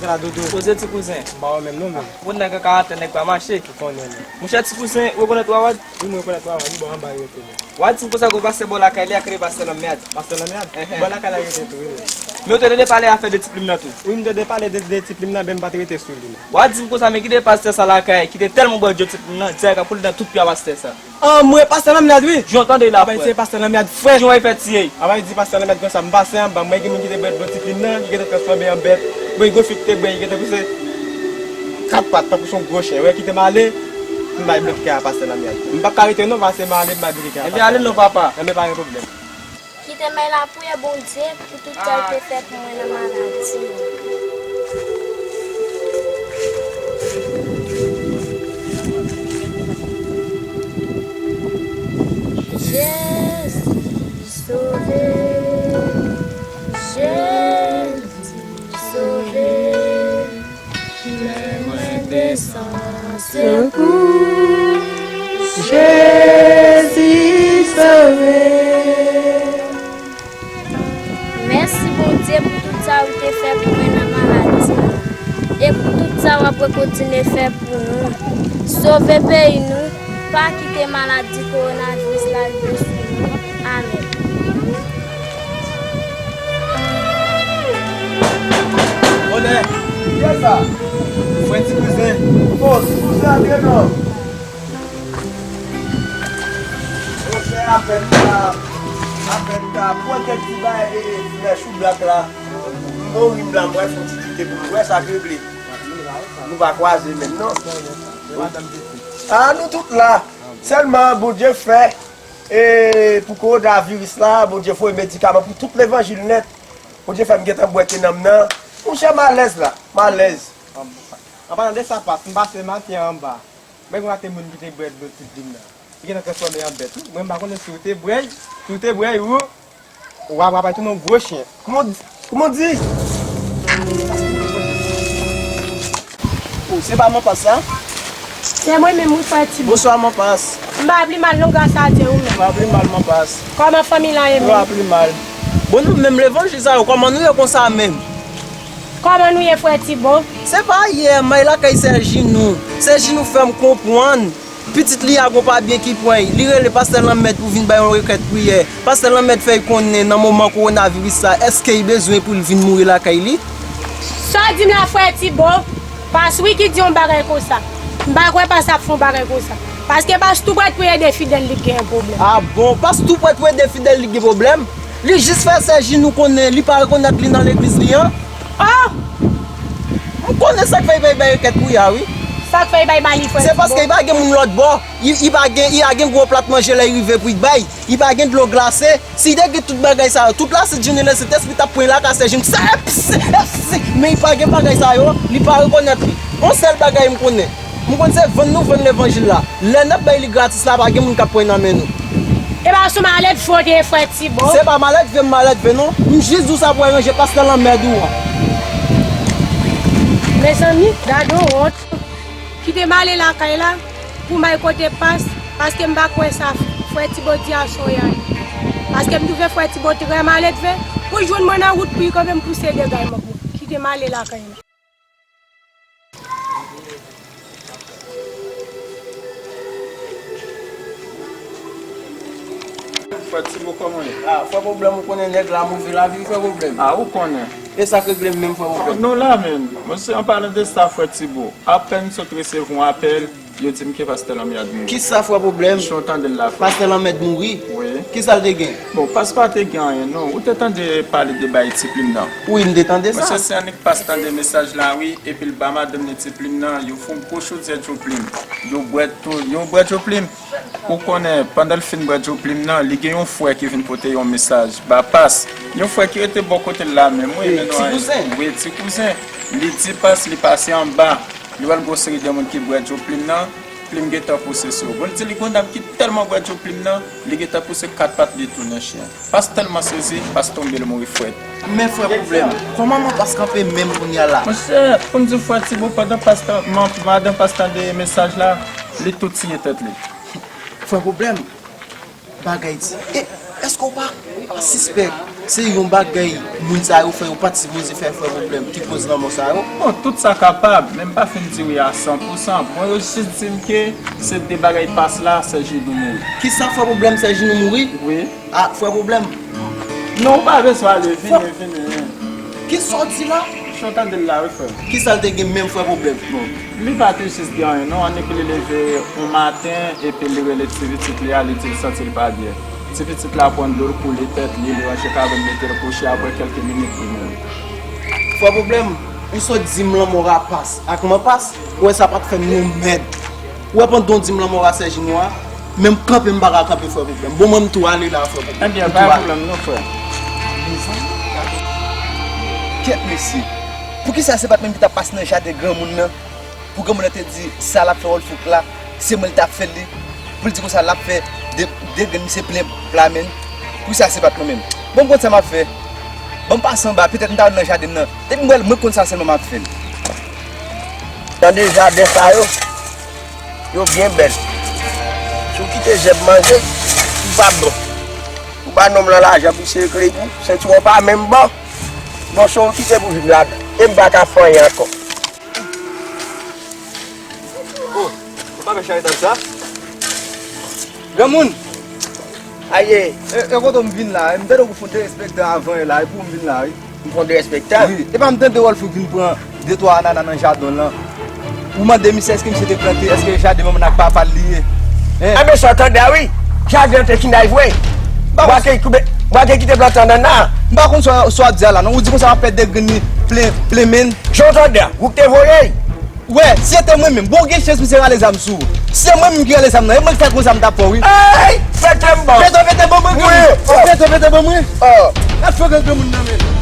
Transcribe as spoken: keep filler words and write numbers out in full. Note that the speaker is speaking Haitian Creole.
Sa dodo. Poze ti kouzen. M pa wè menm non menm. Ou nèg an karatè, nèg pa mache. Ou konnen menm. Monchè ti kouzen, ou rekonèt Wawad? Wi, mwen rekonèt Wawad, wi, bò anba yo rete menm. Wawad di m konsa ke pastè bò lakay li a k rele pastè Lanmèd. Pastè Lanmèd? Enhen. Bò lakay la rete tou, wi. Men ou te tande pale afè de ti plim nan tou. Wi, m tande pale de, de ti plim nan, men m pa te rete sou li non. Wawad di m konsa, men kite pastè sa lakay, ki te tèlman bwè dlo ti plim nan, dirèk ap koule nan tout pye a pastè sa. Anmwe, pastè Lanmèd, wi. Jan w tande la, frè. Apre se pastè Lanmèd, frè. Jan w fè tiye. Apre di pastè Lanmèd konsa, m pase anba, m wè gen moun ki te bwè dlo ti plim nan, li gentan transfòme an bèt. Bon, li gen fik te bwè, li gentan pouse kat pat, tankou se yon gwo chen. Wè, kite m ale, m bay bloke kay a pastè Lanmèd. M p ap ka rete non, pase m ale, m bay bloke kay a pastè Lanmèd. Ebyen, ale non, papa. Ebyen, pa gen pwoblèm. Kite m al lapriyè Bondye pou tout sa l te fè pou mwen nan maladi. Jezi sove, Jezi sove. Lè mwen bezwen sekou, Jezi sove. Mèsi Bondye pou tout sa ou te fè pou mwen nan maladi a, e pou tout sa w ap kontinye fè pou nou. Sove peyi nou, pa kite maladi kowonaviris la rive sou nou. Amèn. Bonè! Kiyès sa? Frè ti kouzen. O, ti kouzen, antre non. Monchè, apèn ta, apèn ta pran kèk ti bagay, e, flèch ou blak la. M mouri m la, m pral fè yon ti kite pou m wè sa k regle. Nou pa kwaze menm, non. A, nou tout la. Sèlman, Bondye fè, e, pou kowonaviris la, Bondye voye medikaman pou tout levanjil nèt. Bondye fè m gentan bwè te nan m nan. Monchè, m alèz la, m alèz. An palan de sa, pas, m pase maten an anba. Mwen gen yon moun ki te bwè dlo ti plim nan. Li gentan transfòme an bèt, wi. Mwen, m pa konnen si w te bwè l, si w te bwè l, ou, ou ap, ap tounen yon gwo chen. Kòman w di? Kòman w di? O, se pa manpas sa? Se mwen menm, wi, frè Tibo. Bonswa, manpas. M pa pli mal non, gras a Dye, ou menm? M pa pli mal, manpas. Kòman fanmi lan ye menm? M pa pli mal. Bon, nou menm levanjil sa yo, kòman nou ye konsa menm? Kòman nou ye, frè Tibo? Se pa yè, m al lakay sè Jinou. Sè Jinou fè m konprann pitit li a gon pa byen ki pran l. Li rele pastè Lanmèd pou vin bay yon rekèt priyè. Pastè Lanmèd fè l konnen nan moman kowonaviris sa, èske l bezwen pou l vin mouri lakay li? Sa w di m la, frè Tibo? Pas wi ki di yon bagay konsa. M pa kwè pas ap fè yon bagay konsa. Paske pas tou prèt pou ede fidèl li k gen pwoblèm. A bon, pas tou prèt pou ede fidèl li k gen pwoblèm? Li jis fè sè Jinou konnen li pa rekonèt li nan legliz li an. O! M konnen sa k fè li pa bay rekèt priyè a, wi. Sa k fè li pa bay li, frè Tibo? Se paske li pa gen moun lòt bò. Li, li pa gen, li pa gen gwo plat manje lè li rive pou li bay. Li pa gen dlo glase. Si li te gen tout bagay sa yo, tout lasit Jinou, Lèsentespri t ap pran l lakay sè Jinou. Sa, èpsi, èpsi. Men li pa gen bagay sa yo, li pa rekonèt li. Yon sèl bagay m konnen. M konn se vann nou vann levanjil la. Lè n ap bay li gratis la, pa gen moun k ap pran nan men nou. E pa sou malèt vre w te ye, frè Tibo? Se pa malèt vre m malèt vre non. M jis di w sa pou w ranje pastè Lanmèd ou an. Mezanmi, gade yon wont. Kite m ale lakay la pou m al kote pas, paske m pa kwè sa frè Tibo di a se yon reyalite. Paske m twouve frè Tibo trè maledve, pou l jwenn mwen nan wout pou l kanpe m pouse dega l, mwen. Kite m ale lakay la. Frè Tibo, kòman w ye? A, frè Pwoblèm, ou konnen nèg la move lavi, frè Pwoblèm. A, ou konnen. E sa k regle m menm, frè Pwoblèm? Nou la menm. Monchè, an palan de sa, frè Tibo, apèn m sot resevwa yon apèl, yo di m ke pastè Lanmèd mouri. Kisa, frè Pwoblèm? Jan w tande l la, frè. Pastè Lanmèd mouri? Wi. Kisa l te gen? Bon, pas pa te gen anyen, non. Ou te tande pale de bay ti plim nan? Wi, m te tande sa. Monchè, se annik pas tande mesaj la, wi, epi l ba madanm li ti plim nan, yo fè yon gwo chodyè dlo plim. Yo bwè tou, yo bwè dlo plim. Ou konnen, pandan l fin bwè dlo plim nan, li gen yon frè ki vin pote yon mesaj ba pas. Yon frè ki rete bò kote l la menm, wi, men non, ti kouzen. Wi, ti kouzen. Li di pas li pase anba, li wè l gen yon seri de moun ki bwè dlo plim nan, plim gentan pouse sou yo. Bon, li di li gen yon dam ki tèlman bwè dlo plim nan, li gentan pouse kat pat li tounen chen. Pas tèlman sezi, pas tonbe, l mouri frèt. Men frè Pwoblèm, kòman manpas kanpe menm kounye a la? Monchè, pou m di w frè Tibo, pandan pas, madanm pas tande mesaj la, li tou tiye tèt li. Frè Pwoblèm, bagay di. E èske w pa, pa sispèk? Se yon bagay moun sa yo fè, yo pa t sipoze fè, frè Pwoblèm, ki koz lanmò sa yo. Bon, tout sa kapab, men m pa fin di wi a san pou san. Bon, yo jis di m ke se de bagay pas la, Sèjinou mouri. Kisa, frè Pwoblèm, Sèjinou mouri? Wi. Ah, frè Pwoblèm. Non, ou pa bezwen ale, vini, vini. Kisa w di la? Jan w tande l la, wi, frè. Kisa l te gen menm, frè Pwoblèm? Bon, li pa te jis gen anyen, non. Annik li leve yon maten, epi li rele ti pitit li a, li di l santi l pa byen. Ti pitit la pran dlo l, koule tèt li, li ranje kabann, mete l kouche, apre kèlke minit, li mouri. Frè Pwoblèm, ou sot di m lanmò rapas ak manpas, ou wè sa pa t fè m yon mèd. Ou wè pandan w di m lanmò a Sèjinou a, menm kanpe m pa ka kanpe, frè Pwoblèm. Bon, mwen m tou ale la, frè Pwoblèm. Ebyen, pa gen pwoblèm non, frè. Mezanmi, kèt mesye. Poukisa se pa t menm ki t ap pase nan jaden granmoun nan? Pou granmoun nan te di sa l ap fè Wòlfouk la, se mwen l t ap fè l li. Pou l di konsa l ap fè de, de grenn misye plen pla men l. Poukisa se pa t mwen menm? Bon, m konn sa m ap fè. Ban m pase anba, petèt m ta nan jaden nan. Depi m wè l, mwen konn sa sèlman m ap fè l. Tande jaden sa yo, yo byen bèl. Si w kite zèb manje, ou pa bon. Ou ba nonm lan lajan pou se kredi, sentiwon pa menm bon. Bon, se w kite pou viv ladan. E m pa ka fè anyen ankò. Oh, ou pa fè charitab sa? Granmoun! Aye! E, e kote m vin la? E m tande w fon derespektan avan yè la, e pou m vin la, wi. M fon derespektan? Wi. E pa m tande Wòlfouk vin pran de twa anana nan jaden w lan. Ou mande misye èske misye te plante, èske jaden manman ak papa l li ye? Hein? Enben, sa w tande a, wi. Jaden an te kinay vre. Bwa ke ki te plante anana. M pa konn sa w ap di a la, non. Ou di konsa w ap fè de grenn li plen, plen men l. Jan w tande a, ou k te voye l? Wè, si se te mwen menm, bon, gen chans misye rale zam sou ou. Si se mwen menm ki rale zam nan, e mwen ki fè konsa m t ap fè w, wi. Ey! Pete m ban. Pete, pete, ban mwen, wi. Pete, pete, ban mwen. Oh. Al fè granmoun nan, men.